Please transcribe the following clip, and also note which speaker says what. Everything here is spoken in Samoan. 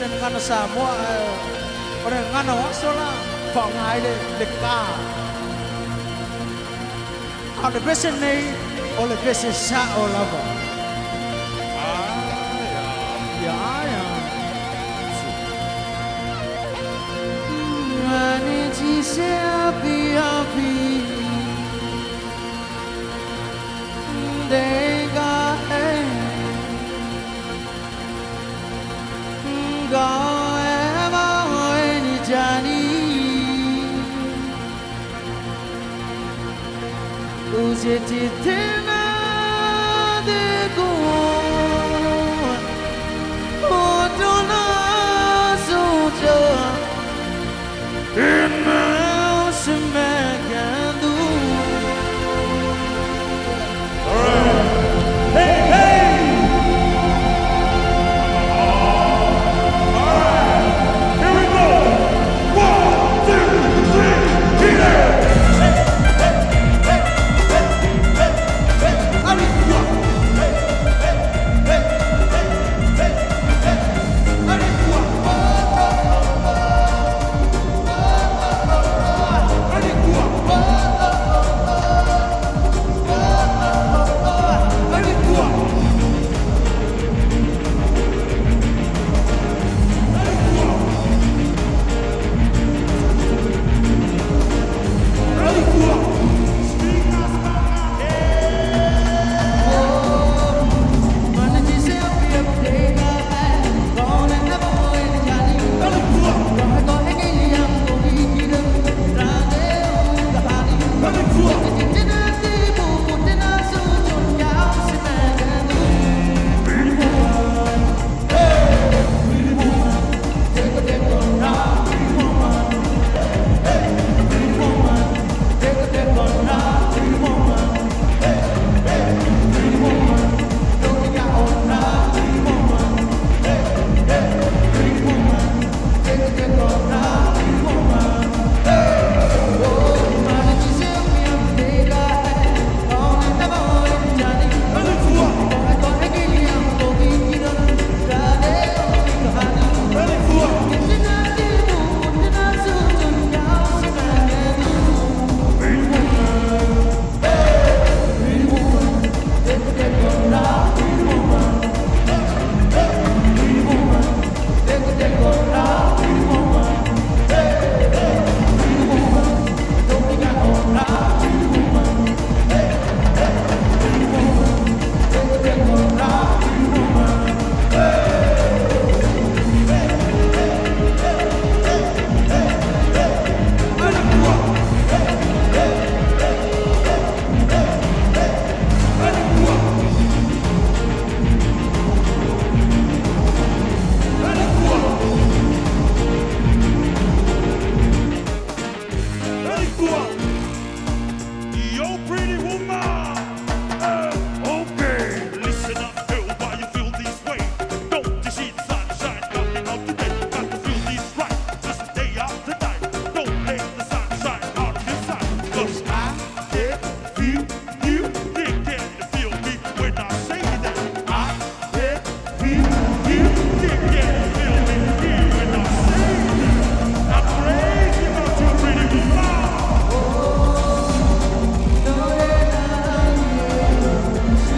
Speaker 1: le gagana Samoa, ae o le gagana o aso la faaaoga ai le ka. A o le pese nei, o le pese sa'o lava.
Speaker 2: Ai,
Speaker 1: Ia ia. Mani ti se api api Dega e Ga e ma e ni jani Uze ti te